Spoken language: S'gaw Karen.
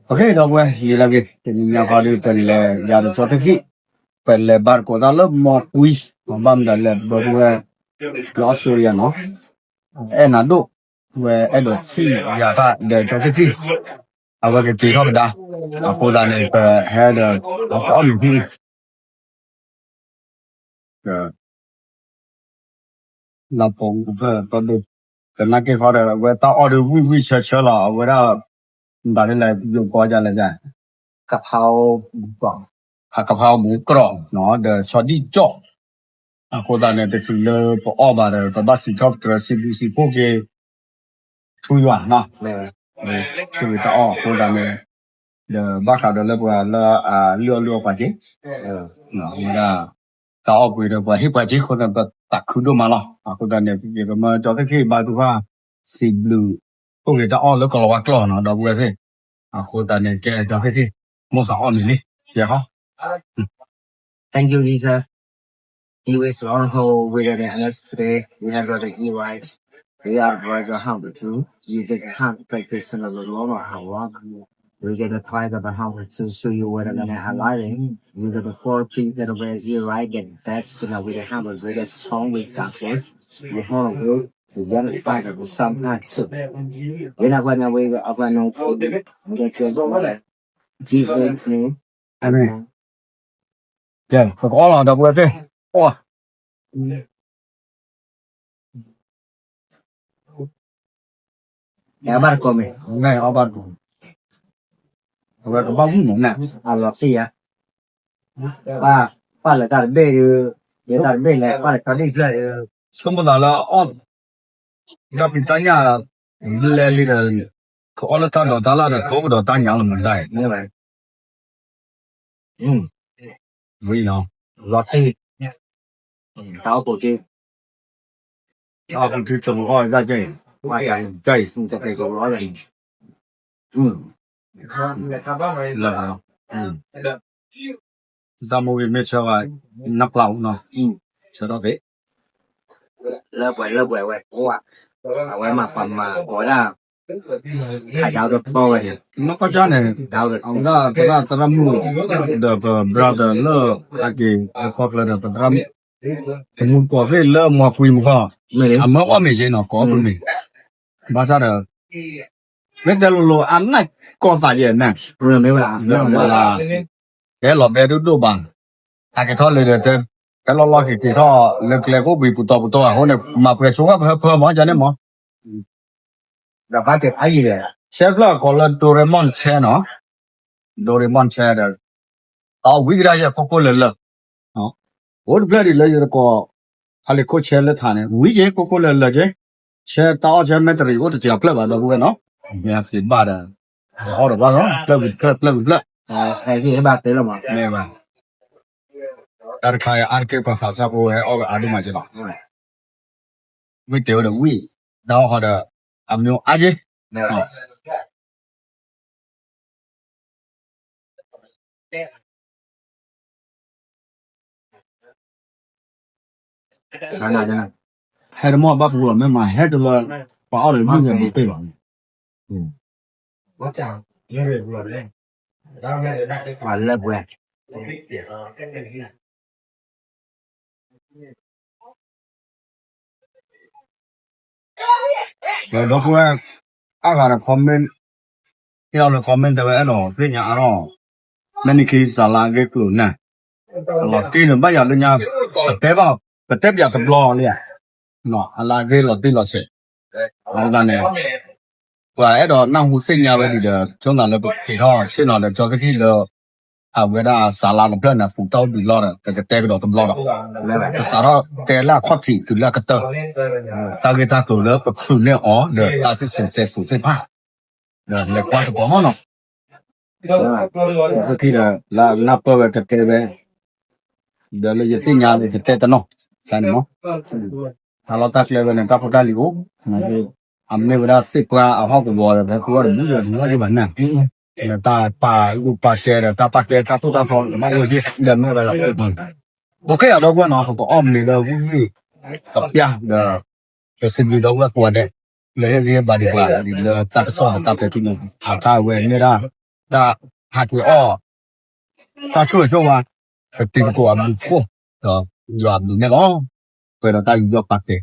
ဒီပုၢ်ဝဲၢ် ယံာ်လၢဂ့ၤ တနံၤညါခီဒီး ပလဲၤယၤဒီးကၠီသ့ၣ်ခံ, ပလဲၤဘါသကိးတၢ်လၢမီၢ်ကွံ, ဘၣ်မတၤလဲၣ် ဒီပုၢ်ဝဲၢ် လၢအီစထြ့လယါနီၤ, အဲၣ်နၤဒိၣ်, ဝဲအဲၣ်ဒိးထံၣ်ယၤတၢ်ဒီးကၠီသ့ၣ်ခံ, အဝဲကက့ၤထီၣ်ကဒါ, အဃိသတးန့ၣ် ပဟဲဒီး အီၣ်မ့ၤဖံ လၢပိာ်မုၣ်ဖျၢၣ်တီဒိၣ်, သနာ်က့ဃီဒီး အဝဲတၢ်အီၣ်ဒုးဝံၣ်ဝံၣ်ဆၢဆၢလီၤ အဝဲဒၣ်, မတၤဒ်လဲၣ် ယိၤကီၢ်ဒ်လဲၣ်, ကဖးအီၣ်မူကြီၣ်, ဒီးဆီဒံၣ်ကၠီၣ်, အဃိသတးန့ၣ် တချုးလၢပအီၣ်ဘၣ်ဒီး ပဘၣ်စံးထီၣ်ပတြၢၤစံးဘျုးစံးဖှိၣ်က့ၤ ထူယွၤနီၤ, ဆိၣ်ဂ့ၤတၢ်အီၣ်အဃိသတးန့ၣ်, ဒီးဘၣ်ဃးဒီးလၢပှၤလၢအလုၢ်အီၣ်လုၢ်အီပှၤက့ၤ, ဝဲဒၣ် တၢ်အီၣ်ပှ့ၤဒီးပှၤဟ့ၣ်ပှၤက့ၤအဃိန့ၣ် ပသးခုဒိၣ်မးလီၤ. အဃိသတးန့ၣ် ပမၢကၠီသ့ၣ်ခံဘါထုကဖၣ် စံးဘျုး ဆိၣ်ဂ့ၤတၢ်အီၣ်လၢကီၢ်လီၤဝါကျိာ်နီၤ ဒီပုၢ်ဝဲၢ်သ့ၣ်, အဃိသတးန့ၣ် ကဲကၠီသ့ၣ်ခံ မိၣ်သးအီၣ်မ့ၤလံ, ကဲဃီ Thank you, Lisa. Anyways, on hold, we're gonna ask today. We have got the e rights. We are going to have to use the hand practice in a little over how long. We're gonna try the how to show you what I'm gonna highlight. We're gonna four feet that way e right and that's gonna be the hammer. We got strong with that. We hold on. We're gonna fight it with some action. We're not gonna wait. I'm gonna fold it. Get your Jesus' name. Amen. ကဲ ပကအီၣ်လီၤ ဒီပုၢ်ဝဲၢ်သ့ၣ်, အီၣ်, အဘၣ်တကိးမ့ၢ်, အီၣ်ဘၣ်တကိး, အဝဲကဘၣ်ဝံၣ်မ့ၢ်န့ၣ် အလီၤတံၢ်ဧါ, ပၢ်လၢတၢ်တဘ့ၣ်ဒီး, ယတၢ်တဘ့ၣ်လဲၣ် ပၢ်လၢတၢ်ဒ်ဖျၢၣ်ဒီး, ဆိကမိၣ်သးလၢအီၣ် တၢ်ဖံးတၢ်ညၣ် ဘျဲလံဒီး ကအီၣ်လၢတၢ်ဒိးတၢ်လၢ်ဒီး ကအိၣ်ကဒီးတၢ်ညၣ်လီၤမတၤ, ဝံၤနီၤ, လီၤတံၢ်, တၢ်အီၣ်ပူၤတံၢ်, တၢ်အီၣ်ပူၤတံၢ် ကမူအီၣ်တၢ်ကဲအံၤ, ကဲအံၤ, ကဲအံၤ, လၢ တၢ်မိၢ်ဂ့ၤမ့ၢ်ဆၢဘၣ် နပျၢ်အိၣ်နီၤ, ဆၢထီၣ်သ့, လၢပှဲၤလၢပှဲၤဝဲ, အဝဲမၤပှၤမၤအီၤဒၣ်, ခးဒၣ်တတီဝဲ, နီၢ်ကီၢ်ကၠၢ်န့ၣ်, ဒၣ်ဝဲဒၣ်သရၣ်မုၣ်, ဒီးပ brother လၢအက့ၤအဖီကျၢဒီးပသရၣ်မုၣ်, ပမူတကိးသ့ၣ်လၢမွၤကွံမူခီ, အမၢအီၣ်မ့ၤက့နီၤ ကိးပမ့ၤ, ဘၣ်ဆၣ်ဒီး မ့ၢ်တဲလိၤလိၤ အနၢ်ကီၢ်သးယဲၢ်နၢ်, မ့ၢ်ဝဲဒၣ်, ကဲလီၤဘဲဒိၣ်ဒိၣ်ဘၣ်, ဟဲက့ၤထီၣ်လၢဒီးတဲ, ဟဲလီၤလီၤက့ၤက့ၤထီၣ်လၢကျဲခိၣ်ပှံၤပူၤတီၤပူၤတီၤအဃိန့ၣ် မၤပှဲၤဆိဝဲပဟၢဖၢမး ယၤန့ၣ်မး, ဒီးဘၣ်တဲဖးယံာ်ဒီး, ဆဲဖျၢၣ်ကိးလၢ Doraemon ဆဲနီၤ, Doraemon ဆဲဒီး, တၢ်အီၣ်ဝံၤကဒါယဲၢ်ခိၣ်ခိၣ်လၢာ်လၢာ် အိၣ်တဖျၢၣ်ဒံးလၢယတကိး, ဟးလ့ၣ်ခိၣ်ဆဲလၢထးန့ၣ် ဝံၤက့ၤခိၣ်ခိၣ်လၢာ်လၢာ်က့ၤ, ဆဲတၢ်အီၣ်ဆဲမဲတရံးအိၣ်တစှၤဖျၢၣ်ဘၣ်ဒီပုၢ်ဝဲၢ်နီၤ, မ့ၢ်သ့ဘၣ်ဒီး, အီၣ်ဒီးဘၣ်နီၤ ဖျၢၣ်ဝံၤတဖျၢၣ် ဖျၢၣ်ဝံၤတဖျၢၣ်, မ့ၢ်ဘၣ်, တၢ်တခါအံၤအါတက့ၢ်ပှၤသးစၢ်ဖိဟဲအီၣ်ဝဲအါဒိၣ်မးက့လီၤ, ဝံၣ်တ့ၢ်ဝဲဒီးဝံၣ်, တၢ်အီၣ်ဃီဒီး, အမ့ၢ်အါက့ ဟဲတမီၢ်ဘၣ်ပူၤလီၤ မ့ၢ်မၤဟဲတလၢ, ပှၤအီၣ်ဒီးဘုၣ်ဂဲၤပူၤတ့ၢ်လီၤ, ပှၤလၢပှဲၤ ဒီပုၢ်ဝဲၢ် အါဂၤဒီး comment, ဟ့ၣ်အီၤလၢ comment တဲဝဲအဲၣ်ဒိးသ့ၣ်ညါအါထီၣ်, မ့ၢ်နံၤခံစးလါဂ့ၢ်ကျိၤန့ၣ်, လီၤတံၢ်န့ၣ်ဘၣ်ယၤလၢညါ, ပတဲဘၣ်, ပတဲပၠးတဘျီလံဧါ, အလါဂ့ၢ်လီၤတံၢ်လီၤဆဲး, အဃိသတးန့ၣ် ပှၤအဲၣ်ဒိးနၢ်ဟူသ့ၣ်ညါဝဲဒံးဒီး ဆိနၤလၢပကက့ၤထီၣ်ဆ့ၣ်နီၤဒီး ကၠီသ့ၣ်ခံလၢ အဝဲဒၣ်စးလါတဖျၢၣ်န့ၣ် ပူၤတၢ်အိၣ်ဒုးလီၢ်ဒီး ပကတဲကဒီးတဘျီဒီး ပစးထီၣ်တဲလၢအခီၣ်ထံးတုၤလၢအကတၢၢ်, တၢ်ဂ့ၢ်တၢ်ကျိၤလၢပချုးန့ၢ်အီၤဒီးတၢ်စံၣ်စိၤတဲစိၤသ့ၣ်တဖၣ်, ဒီးလဲၤကွၢ်တပီၤမနီၤ, လၢခံဒီး လၢအနၢ်ပၢၢ်ဝဲကတဲဝဲ ဒီးလၢယသ့ၣ်ညါလၢယတဲတနီၤ, တၢ်န့ၣ်မး, တၢ်လီၢ်တၢ်ကျဲဝဲန့ၣ် တၢ်ဖိတၢ်လံၤအိၣ်, အမ့ၢ်ဝဲဒၣ်သ့ၣ်ပှၢ်အဟီၣ်ကဝီၤဒီး ပဟဲဃုအီၣ်တမူဒီး တမူအီၣ်ဘၣ်နၢ်, ဒီးတၢ်ပာ်ဂုာ်ပာ်ကဲဒီး တၢ်ပာ်ကဲတၢ်သိၣ်တၢ်သီ တမ့ၢ်ဝဲဒ်လဲၣ်မ့ၢ်ဝဲလီၤ, အိၣ်ခ့ယၤဒီပုၢ်ဝဲၢ်နီၤ ပကအီၣ်မ့ၤဒီးဝံၣ်ဝံၣ် ကပျၢ်ဒီး ပစံးဘျုးဒီပုၢ်ဝဲၢ်ကိးဂၤဒဲး လၢဟ့ၣ်ဂံၢ်ဟ့ၣ်ဘါဒံးပှၤလ�ၢတၢ်ကစီၣ်အတၢ်ပဲာ်ထံနီၤ အတၢ်ဝဲမ့ၢ်ဒၣ် တၢ်ဟးက့ၤအီၣ် တၢ်ဆိၣ်ဂ့ၤဆိၣ်ဝါ ကတုၤသကိးအဘျုးဖှိၣ် ဒီးယွၤအဘျုးန့ၣ်လီၤ. ပှဲၤဒီးတၢ်ယူးယီၣ်ပာ်ကဲ